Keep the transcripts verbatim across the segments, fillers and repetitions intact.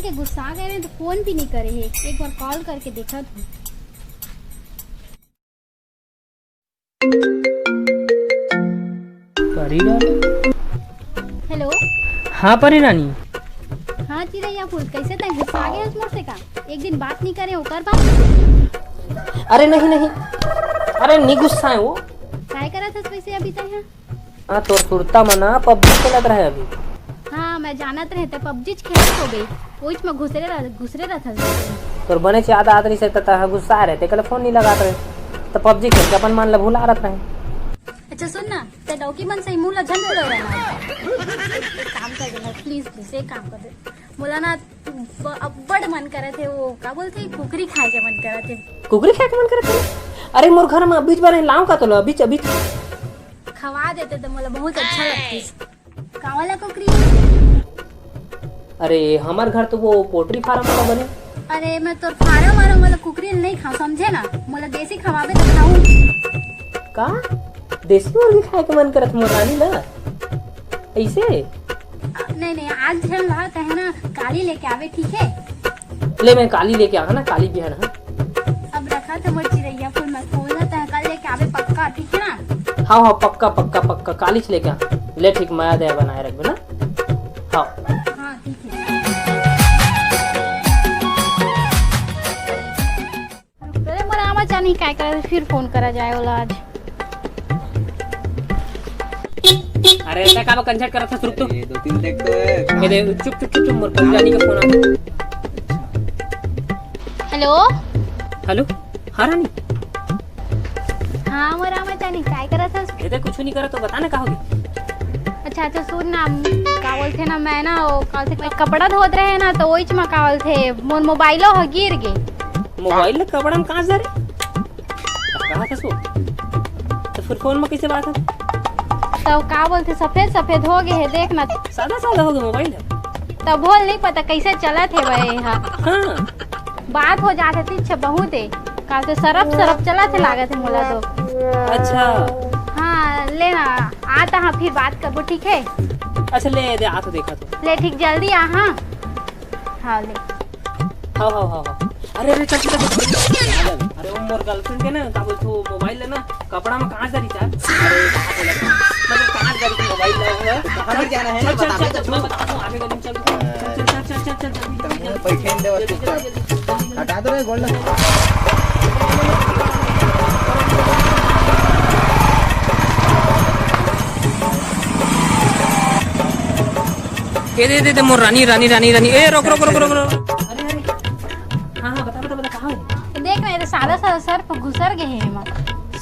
के गुस्सा गए रहे तो फोन भी नहीं करे हे। एक बार कॉल करके देखत हूँ। परी रानी। हेलो। हाँ परी रानी। हाँ चिरैया फूल, कैसे तैं गुस्सा गए हस मोर से का? एक दिन बात नहीं करे ओकर बाद। अरे नहीं नहीं, अरे नहीं गुस्सा है वो। काय करत हस वैसे अभी तैं हा? हाँ, तोर सुरता म ना पबजी खेलत रहे अभी। हाँ, मैं जानत रहे ते पबजी खेलत होबे। ओइच म घुसरे रह, घुसरे रहत हस। तोर बने याद आत रहिस हे त तैं गुस्सा रहे, ते कले फोन नहीं लगात रहे। त पबजी खेल के अपन मन ल भुलारत रहे। अच्छा सुन ना, ते डौकी मन से मुंह ला झन फुलवा ना। एक काम कर दे ना, प्लीज, प्लीज, एक काम कर दे। मोला ना ब-, अब्बड़ मन करत हे, वो का बोलथे, कुकरी खाए के मन करत हे। कुकरी खाए के मन करत हे? अरे मोर घर म अभीच बने, लाऊं का तोला? अभीच, अभीच। खवा देते त मोला बहुत अच्छा लगतिस। का वाला कुकरी? अरे हमर घर तो वो पोल्ट्री फार्म वाला बने। अरे मैं तोर फार्म वार्म वाला कुकरी नहीं खाऊं, समझे ना? मोला देसी खवाबे त खाऊं। का? देसी मुर्गी खाए के मन करत मोर रानी ला? ऐसे? नहीं नहीं, आज झन ला, तैं हा ना काली लेके आबे, ठीक है? ले मैं काली लेके आहा ना, काली बिहान, हाँ। अब रखत हंव मोर चिरैया फूल, मैं फोन ला, तैं हा कल लेके आबे पक्का, ठीक है ना? हाँ हाँ, पक्का पक्का पक्का, कालीच लेके आहा। ले ठीक, मया दया बनाए रखबे ना। हाँ। हाँ ठीक है। अरे मोर आमा चानी काय करे, फिर फोन करा जाए ओला आज। अरे, तैं काबर कंझट करत हस, रुक तो। ये दो तीन देख तो है। ये दे, चुप, चुप, चुप, चुप, मोर पंजाबी का फोन आ। हेलो। हेलो, हाँ रानी। हाँ, मोर आमा चानी, काय करत हस? ये दे, कुछ नहीं करत, तो बता ना, का होगे? अच्छा, अच्छा, सुन ना, का बोलथे ना, मैं ना, वो, का बोलथे, मैं कपड़ा धोत रहे ना, तो ओइच म, का बोलथे, मोर मोबाइलो ह गिर गे। मोबाइल ले कपड़ा म कहाँ से रे? कहाँ से सो? तो फिर फोन में कैसे बात है? तो का बोलथे, सफेद सफेद हो गए है, देख ना। सादा सादा हो गए मोबाइल है। तो बोल नहीं पता कैसे चलत हे भाई, हाँ। हाँ। बात हो जात हे, तीछ बहुत है। काल तो सरफ सरफ चलत हे, लागत हे मोला तो। अच्छा। हाँ, ले ना, आता हाँ, फिर बात करबो, ठीक है? अच्छा, ले दे, आ तो देखा तो। ले, ठीक, जल्दी आ, हाँ। हाँ, ले। हाँ, हाँ, हाँ, हाँ। अरे, अरे, चल, चल, चल, चल। अरे, वो मोर गर्लफ्रेंड के ना, का बोलथे, वो मोबाइल ले ना, कपड़ा में कांच डारी चार। अरे, कहाँ बोला था? मतलब, कांच डारी के मोबाइल ले हुआ। कहाँ ले जाना है? चल, चल, बता, चल, बता, चल, बता। मैं बताता हूँ, आगे गली में चल। अरे। चल, चल, चल, जल्दी, जल्दी, बैठे जल्दी, अंदर जल्दी, जल्दी, जल्दी, जल्दी, हटा दो रे, गोल्ड। ए, दे, दे, दे, मोर रानी, रानी, रानी, रानी। ए, रोक, रोक, रोक, रोक, रोक। अरे, अरे। हाँ, हाँ, बता, बता, बता, कहाँ है? देख ना, ये तो सादा, सादा सर्फ घुसर गए हे एमा।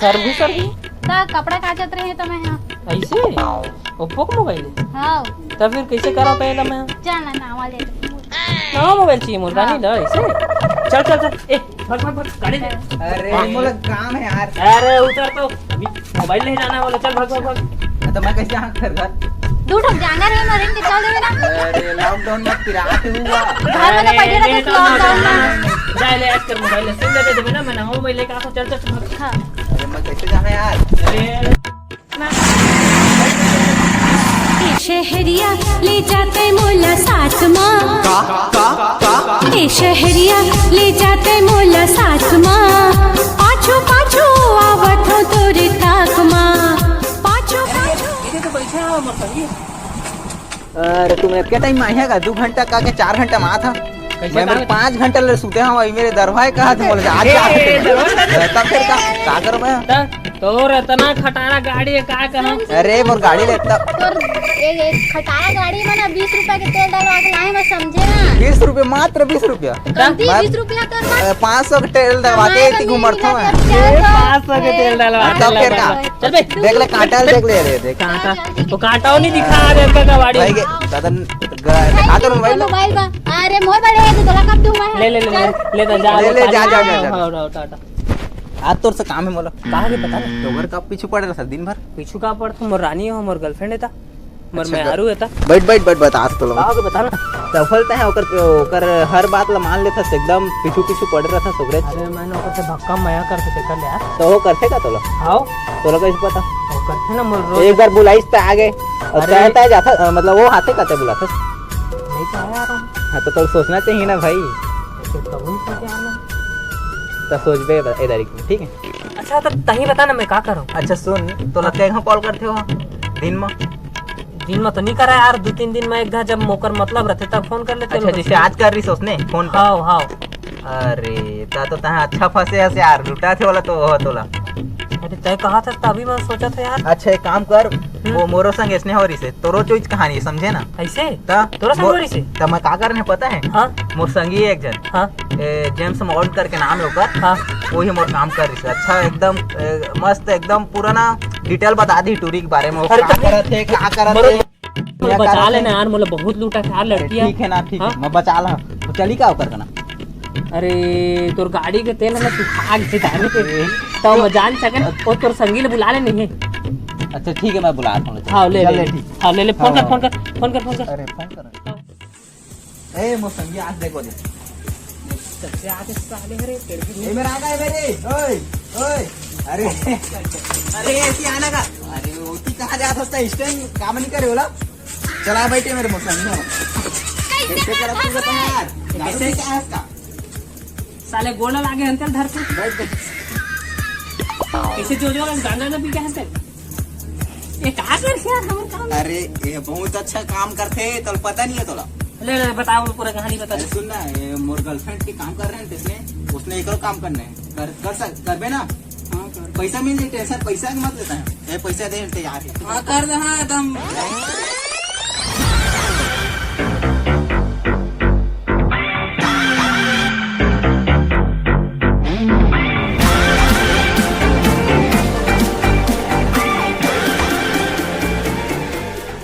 सर्फ घुसर गए? ता कपड़ा काचत रहे तो मैं, हाँ। ऐसे? ओप्पो का मोबाइल है? हाँ। तब फिर कैसे करा पाएगा मैं? चल ना, नवा ले ले। नवा मोबाइल चाहिए मोर रानी ला, ऐसे? चल, चल, चल। ए, भाग, भाग, भाग, गाड़ी ले। अरे, मोला काम है यार। अरे, उतर तो। अभी मोबाइल नहीं जाना वाला, चल, भाग, भाग, भाग। तो मैं कैसे यहाँ कर घर? दू ठक जाना रहे, मरेंगे, चल देवे ना। अरे, लॉकडाउन में पिरात हुआ। घर में अरे, बैठे रहते ले तो लॉकडाउन में। जा, ले, आज कर मोबाइल ले, सिम दे दे, देवे ना, मैं नवा मोबाइल लेके आता हूँ, चल, चल, चल, भाग। हाँ। अरे, मैं कैसे जाना यार? अरे। ए शहरिया, ले जाते मोला साथ मा। का, का, का? ए शहरिया, ले जाते मोला साथ मा। पाछू, पाछू आवत हो तोरे ताक मा। पाछू, पाछू। अरे, तुम इतने टाइम में आया का? दो घंटा का के चार घंटा में आया था। कैसे मैं, मैं कहा? पाँच घंटा ले सुते हूँ, अभी मेरे दरवाजे कहा थे, बोले, आज ए, जा। ए, दरवाजे? तब फिर का, का करूँ मैं? तब तोर इतना खटारा गाड़ी है, का कहा? अरे, मोर गाड़ी ले तब। तोर एक, एक खटारा गाड़ी में ना बीस रुपया के तेल डलवा के लाए, मैं समझे ना। बीस रुपया, मात्र बीस रुपया? कमती मैं बीस रुपया तोर बस। अ, पाँच सौ के तेल डलवा के कमाए इतनी बर घूमत मिला हूँ मैं। तोर ए, चार सौ। पाँच सौ के तेल डलवा हाँ, के तब फिर लगा। का? चल बे। देख ले, कांटा देख ले, अरे, देख। कांटा? वो कांटा वो नहीं दिखा रहे, का गाड़ी? भाई के, दादा, ग-, दिखा तो मोबाइल। मोबाइल बा। अरे, मोर बड़े है, तो तोला कब दूंगा? ले, ले, ले, चल। ले, ले, जा, ले, ले, जा, जा, जा, जा। हाँ, उठा, उठा, उठा। आज तोर से काम है मोला। कहाँ के पता नहीं? तो घर का पीछू पड़ रहा था दिन भर। पीछू का पड़ था? मोर रानी हो, मोर गर्लफ्रेंड है था। मोर अच्छा, मेहरू है था। बैठ, बैठ, बैठ, बैठ, आज तो लो। कहाँ के बता ना? सफल तो है, ओकर, ओकर हर बात ला मान लेता, एकदम पीछू, पीछू पड़ रहा था, सुगरेट। अरे, मैंने ओकर से भक्का मया कर से कर लिया। तो वो करथे का तोला? हाँ। तोला कैसे पता? वो करथे ना, मोर रोज एक बार बुलाइस तो आ गए। और अरे। कहता है जाता, अ, मतलब वो हाथे कहते बुलाते। नहीं तो आया यार। हाँ, तो तोला सोचना चाहिए ना भाई। तो कबूल कर यार मैं। तो सोचबे ब-, ए दारी के, ठीक है? अच्छा, तो तहीं बता ना, मैं का करूँ? अच्छा सुन, तो लगता है कॉल करते हो दिन में? दिन में तो नहीं करा यार, दो तीन दिन में एक घा जब मोकर मतलब रहते तब फोन कर लेते अच्छा, लोग। जैसे आज कर रही सोचने फोन पर? हाँ, हाँ। अरे, ता तो तहाँ अच्छा फंसे हस यार, लुटा थे वाला तो हो तोला। अरे, तय कहा था तभी मैं सोचा था यार। अच्छा, एक काम कर, हम्म। वो मोरो संग ऐसने हो रही से, तोरो चोइच कहानी है, समझे ना? ऐसे? ता तोरो संग मो-, हो रही से? ता मैं का करने पता है? हाँ। मोर संगी है एक जन। हाँ। ए, जेम्स मॉल्ट करके नाम है ओकर। हाँ। वही मोर काम कर रही से। अच्छा, एकदम, ए, मस्त, एकदम पूरा ना डिटेल बता दी टूरी के बारे में, वो अरे, का तो करत है, का करत मोरो है। मोला बचा लेना यार, मोला बहुत लूटा था यार अरे लड़कियां। ठीक है ना, ठीक हाँ? है, मैं बचा ला। तो चली का ओकर का ना? अरे, तोर गाड़ी के तेल है ना, सुखा के जाने के। अरे। तो मैं जान सकन, वो तोर संगी ले बुला ले नहीं है। अच्छा ठीक है, मैं बुला रहा हूँ। हाँ, ले, चल, ले, ले, ठीक। हाँ, ले, ले, फोन हाँ, कर, हाँ। फोन कर, फोन कर, फोन कर। अरे, फोन कर। ए, मोर संगी आज देखो दे। सबसे आगे साले हरे, तेरे को ए, मेरा आगा है मेरे। ओए, ओए। अरे, अरे, ऐसी आना का। अरे, वो की कहाँ जात हस्ता? स्टैंड काम नहीं करे बोला। चला बैठे मेरे मोर संगी। कैसे करत तू बता यार? दारू कैसे? पी के आया हस्ता? साले गोला लागे हंतल धर के। बैठ, बैठ। कैसे जो जो गांजा ना पी के हंतल? ये का कर यार, हमर काम? अरे, ये बहुत अच्छा काम करते, तोला पता नहीं है तोला। ले, ले, बताओ, पूरा कहानी बता अरे, दे। सुन ना, ये मोर गर्लफ्रेंड के काम कर रहे हैं, इसने, उसने एक और काम करना है। कर, कर सक-, करबे ना? हाँ, कर। पैसा मिल जाए, टेंशन, पैसा की मत लेता है। ये पैसा दे, तैयार है। हाँ, कर दे, हाँ, एकदम।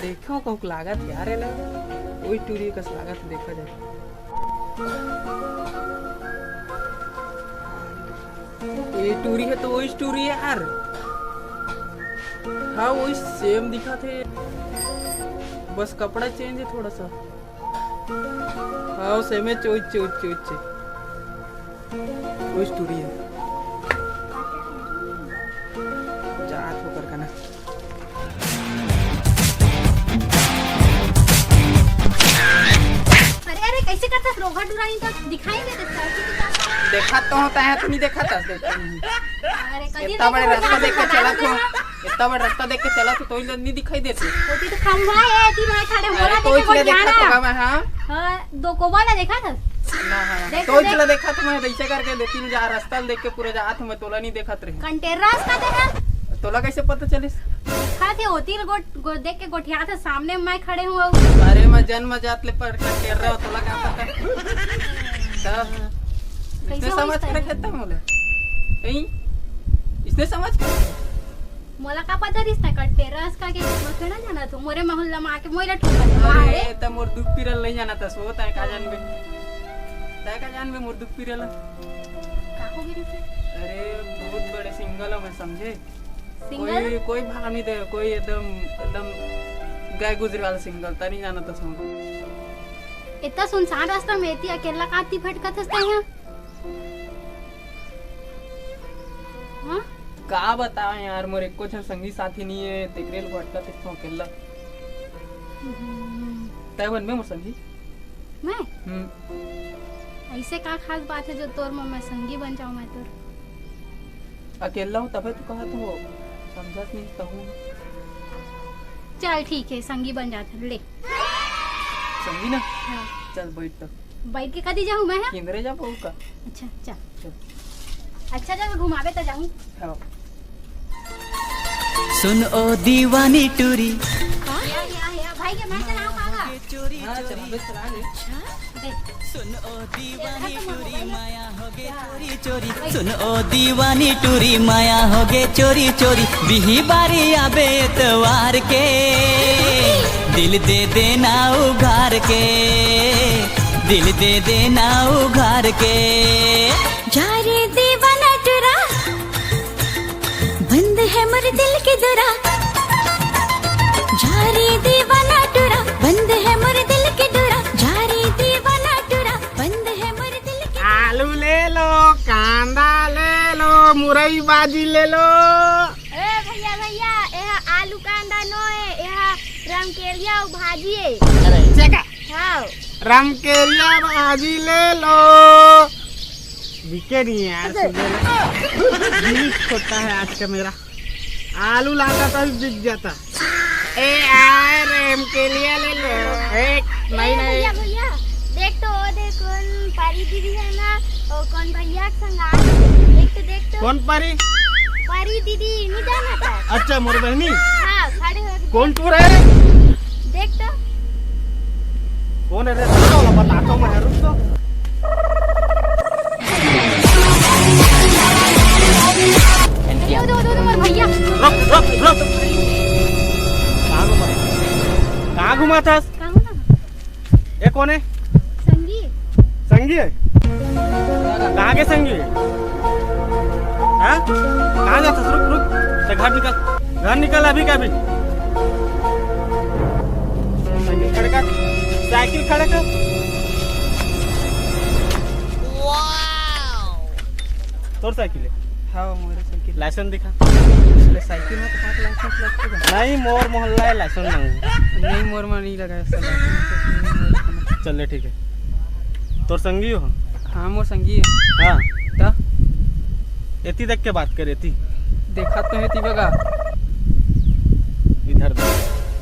देखो, कहूँ लागत यार, एला कोई टूरी कस लागत, देखा जाए। ये टूरी है तो वही टूरी है यार। हाँ, वही सेम दिखा थे, बस कपड़ा चेंज है थोड़ा सा। हाँ, सेम है, चोइच, चोइच, चोइच। वही टूरी है। जात होकर का ना। अरे, अरे, कैसे करता रोगा डुराई तो दिखाई नहीं देता, कैसे दिखाता? देखा तो होता है, तू नहीं देखा था, देख। अरे, कभी इतना बड़े देखो, रास्ता देख के चला तू, इतना बड़े रास्ता देख के चला तू, तो ही नहीं दिखाई देती। होती तो खंभा है, ऐसी मैं खड़े हो अरे, रहा, तो देखो, इसलिए देखा जाना। तो मैं, हाँ। हाँ, दो कोबा ना देखा था? ना, हाँ। देख, तो देख। इसलिए देखा तो मैं, ऐसे करके देती हूँ, जा रास्ता देख के पूरा जा हाथ में तोला नहीं देखत रहे। कंटेर रास्ता दे है। तोला कैसे पता चलिस? देखा थे, होती गोट गो-, देख के गोठिया थे, सामने मैं खड़े हूँ। अरे, मैं जन्म जात ले पर कर रहा हूँ, तोला क्या पता? तब कैसे इसने हो समझ इसका? कर रखे था मोला। कहीं इसने समझ कर मोला का पता रिस था कट्टे रस का के मैं केना जाना तू मोरे मोहल्ला में आके मोइला ठोका दे। अरे, अरे, त मोर दुख पीरल नहीं जाना था, सो तय का जानबे? तय का जानबे मोर दुख पीरल? का हो गई रिस? अरे, बहुत बड़े सिंगल हूँ मैं, समझे? सिंगल? कोई, कोई भाव नहीं दे, कोई एकदम, एकदम गाय गुजरी वाला सिंगल, तनी जाना तो सुन। इतना सुनसान रास्ता में इतनी अकेला काती भटकत हस तैं? हाँ? का बताओ यार, मोर एको झन संगी साथी नहीं है, तेकरे ले भटकत हस अकेला। हम्म। तय बनबे मोर संगी? मैं? हम्म। ऐसे का खास बात है जो तोर में मैं संगी बन जाऊं मैं तोर? अकेला हूँ तबे तो कहा तो समझत नहीं कहूँ। चल ठीक है, संगी बन जात है, ले। संगी ना? हाँ। चल बैठ तो। बैठ के कदी जाऊँ मैं, हाँ? किंदरे जा बहू का? अच्छा, चल। चल। अच्छा जगह घुमावे तो जाऊँ। हाँ। सुन ओ दीवानी टूरी। या, या, या, भाई के मैं चलाऊँ काका। हाँ, चला, बस चला ले। अच्छा। सुन ओ दीवानी टूरी माया होगे चोरी चोरी। सुन ओ दीवानी टूरी माया होगे चोरी चोरी। बिही बारी आबे एतवार के, दिल दे देना उघार के, दिल दे देना उघार के। जा रे दीवाना टुरा, बंद है मोर दिल के दुरा। जा रे दीवाना टुरा, बंद है मोर दिल के दुरा। जा रे दीवाना टुरा, बंद है मोर दिल के आलू ले लो, कांदा ले लो, मुरई भाजी ले लो। ए भैया, भैया, एहा आलू कांदा नो ए, एहा रमकेलिया अउ भाजी ए। अरे, चेका। हाँ। रमकेलिया भाजी ले लो। बिके नहीं है यार, सुबह में। दिल छोटा है आज का मेरा। आलू लाता था, अभी बिक जाता। ए यार, रमकेलिया ले लो। ए, नहीं, ए, नहीं। भैया, भैया, देख तो, वो देख, कौन परी दीदी है ना, वो कौन भैया के संग आ, देख तो, देख तो। कौन परी? परी दीदी, नहीं जाना था? अच्छा, मोर बहनी। हाँ, खड़े हो के कौन देख। टूरा है रे? देख तो। कौन है रे? बता दो, बताता हूँ मैं, रुक तो। दो, दो, दो, दो, मोर भैया। रुक, रुक, रुक। कहाँ घुमा? कहाँ घुमा था? कहाँ घुमा? ये कौन है? संगी। संगी है? कहाँ के संगी है? हाँ? कहाँ जाता? रुक, रुक। तो घर निकल, घर निकल अभी का अभी। साइकिल खड़े कर, साइकिल खड़े कर। तोर साइकिल है? हाँ, मोर साइकिल। लाइसेंस दिखा। ले, साइकिल में तो पाँच लाइसेंस लगते हैं। नहीं, मोर मोहल्ला है, लाइसेंस मांगू। नहीं, मोर में नहीं लगा है, साला। चल ले, ठीक है। तोर संगी हो? हाँ, मोर संगी है। हाँ। ता? एती देख के बात कर, एती। देखा तो है, ती बगा। इधर देख।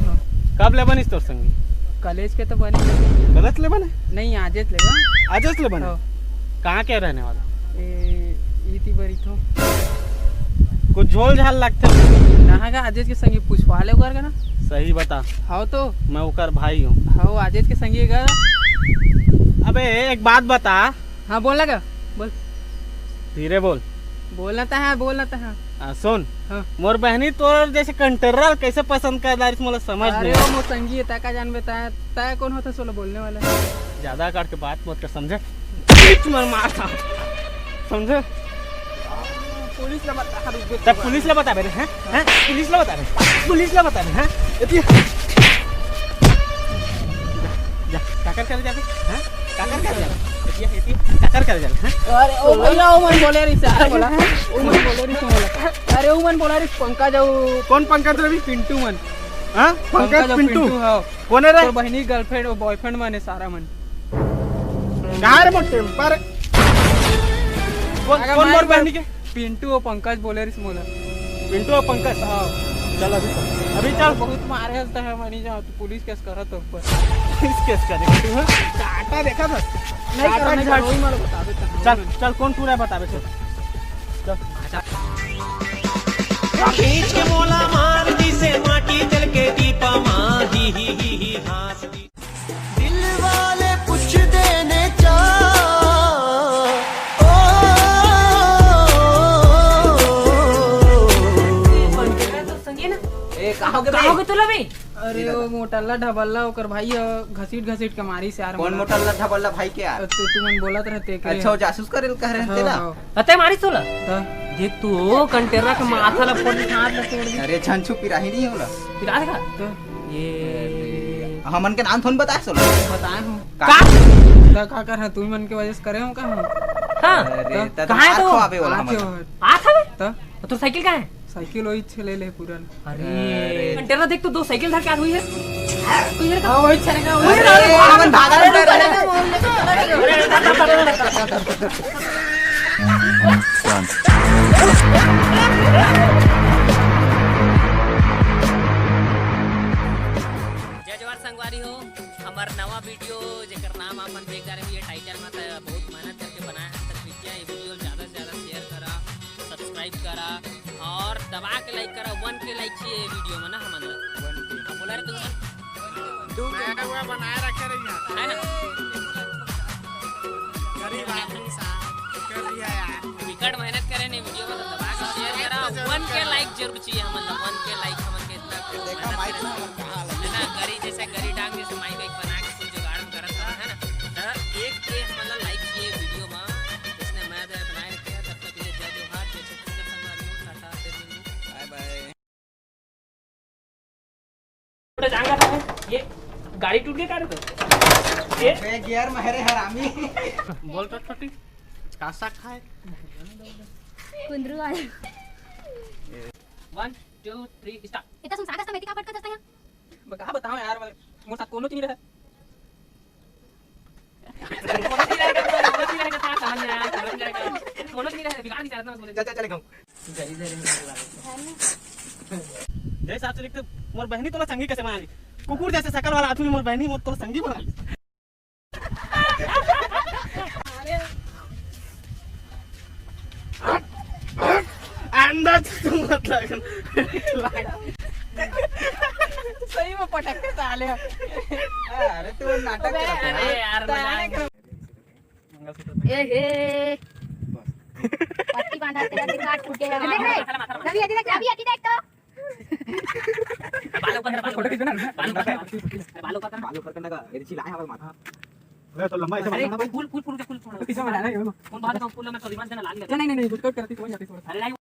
हाँ। कब ले बनिस तोर संगी? कॉलेज के तो बने। कॉलेज ले बने? नहीं, आजेच ले बा। आजेच ले बने? हाँ। कहाँ के रहने वाला? ए, इती बरी तो। कुछ झोल झाल लगते। ना गा, आजेच के संगी पूछवा ले ओकर का ना। सही बता। हाँ तो। मैं ओकर भाई हूँ। हाँ, आजेच के संगी का। अबे, एक बात बता। हाँ, बोल ना का, बोल। धीरे बोल। बोलना तो है, बोलना तो है। आ, सुन। हाँ। मोर बहनी तोर जैसे कंटेरर कैसे पसंद कर दारिस, मोला समझ अरे नहीं। ओ मोर संगी है, तै का जानबे, तै, तै कौन होता सोला बोलने वाला? ज्यादा करके बात मत कर, समझे? बीच में मार था, समझे? पुलिस ला बता, रुक, रुक, तब रुक। पुलिस ला बताबे रे, हैं? हैं? पुलिस ला बताबे, पुलिस ला बताबे, हैं? एती जा, काकर करे जाबे, हैं? काकर करे जाबे? एती, एती, काकर करे जाबे, हैं? अरे ओ भैया, ओ मन बोले रही से, अरे बोला, ओ मन बोले रही से बोला। अरे ओ मन बोला रही पंकज अउ कौन पंकज रवि? पिंटू मन। हाँ? पंकज पंकज अउ पिंटू? पिंटू, हाँ। कौन है रे? तोर बहिनी girlfriend अउ boyfriend मन है सारा मन। कहाँ रे मोटे पर? कौन, अगर कौन मार मोर बहनी के? पिंटू अउ पंकज बोले रिस मोला। पिंटू अउ पंकज? हाँ। चल अभी चल। अभी चल। बहुत मारे हंसता है, मानी जाओ, तू पुलिस केस करत हो ऊपर। पुलिस केस करे तू, हाँ? काटा देखा था? नहीं काटा करो, नहीं झाड़। करो, वही मारो, बता देता हूँ। चल, चल, कौन टूरा है बताबे, चल। चल। खींच के मोला मार दिसे माटी जल के दीपा मा, ही, ही, ही, ही, हाँस दी। दिल वाले पूछते ने चा, ओ, संगे ना। ए, कहाँ हो गए कहाँ भाई? हो गए तोला बे? अरे, वो मोटल्ला ढबल्ला, ओकर भाई ह, घसीट घसीट के मारिस यार कौन मोला। मोटल्ला ढबल्ला भाई के यार? तो तुमन बोलत रहते के। अच्छा, वो जासूस करे ल कह रहे हैं हाँ, तेला? हाँ। अते मारिस तोला? हाँ। देख तू, ओ कंटेरा के माथा ला फोड़ दे, हाथ ला तोड़ दे। अरे, छन छुपी रही नहीं होला। पिरात का? तो? ये हमन के नाम थोन बताए सोला। बताए हूँ। का? का? का, का कर है? तुम मन के वजह से करे हो का हम? हाँ। अरे, तो? त कहाँ है आर तो? खवाबे वाला आते हमन। हो। आत हवे? तो? तो साइकिल कहाँ है? साइकिल वही छे ले ले पूरन। अरे, अरे। कंटेनर देख तो, दो साइकिल धर के आ हुई है। तू इधर का हाँ, वही छे का, वही अरे, रहा। हमन भागा ले रहे। जय जोहार संगवारी हो, हमर नवा वीडियो जेकर नाम आपन देख रहे हो ये टाइटल में, तो बहुत मेहनत करके बनाया है, तो कृपया ये वीडियो ज़्यादा से ज़्यादा शेयर करा, सब्सक्राइब करा और दबा के लाइक करा। वन के लाइक चाहिए ये वीडियो में ना हमन ला। वन के। हाँ, बोला रे तू। दू के। मैं हुआ बनाए रखे रही है। है ना? गरीब आदमी सा कर दिया यार। विकट मेहनत करे ने वीडियो में तो दबा के शेयर करा। वन के लाइक जरूर चाहिए हमन ला। वन के लाइक हमन के इतना देखा माइक में हमर कहाँ लगे। है ना? गरी जैसे गरी डांग जैसे माइक एक बना के कुछ जुगाड़ में करत है ना? तो एक के हमन ला लाइक चाहिए वीडियो में। इसने मैं तो बनाए रखे हैं। तब तक के लिए जय जोहार, जय छत्तीसगढ़ संगवारी हो, टाटा, जय हिंद। बाय बाय। छोटा जांगा था ये, गाड़ी टूट गई का रे तो? ये? बे गियर मारे हरामी। बोल तो छोटी, का साग खाए? कुंदरू आया। One, two, three, start। इतना सुनसान रास्ता में इतनी का भटका जाता है? मैं कहाँ बताऊँ यार, मैं, मोर साथ कोनो चीज नहीं रहा। कोनो नहीं रहेगा, कोनो नहीं रहेगा, समझ में आया, समझ में आया। कोनो नहीं रहेगा, बिगाड़ दिया ना, बोले। चल, चल, चल, गाँव। जय साहब से लिखते, मोर बहनी तोला संगी कैसे बना ली? कुकुर जैसे शकल वाला आदमी मोर बहनी मोर तोला संगी बना ली। अंदर से तुम मत लग। सही में पटक के साले। अरे तू नाटक करत है। अरे यार, मजा आ गया। ए हे। पट्टी बांधा तेरा दिमाग टूट गया। देख रे। रवि, अति देख, रवि, अति देख तो। बालों पर, बालों पर। फोटो खींचना है। बालों पर, बालों पर। बालों पर करने का, ये चिल्लाए हमारे माथा। अरे तो लंबा ऐसे अरे, माथा ना भाई। फूल, फूल, फूल, फूल, फूल। तो किसमें बनाना है ये? फूल बाहर का फूल में तो रिबन से ना लाल ही रहता है। नहीं, नहीं, नहीं, नहीं, कुछ कट करती तो वही आती थोड़ा सा। अरे नहीं।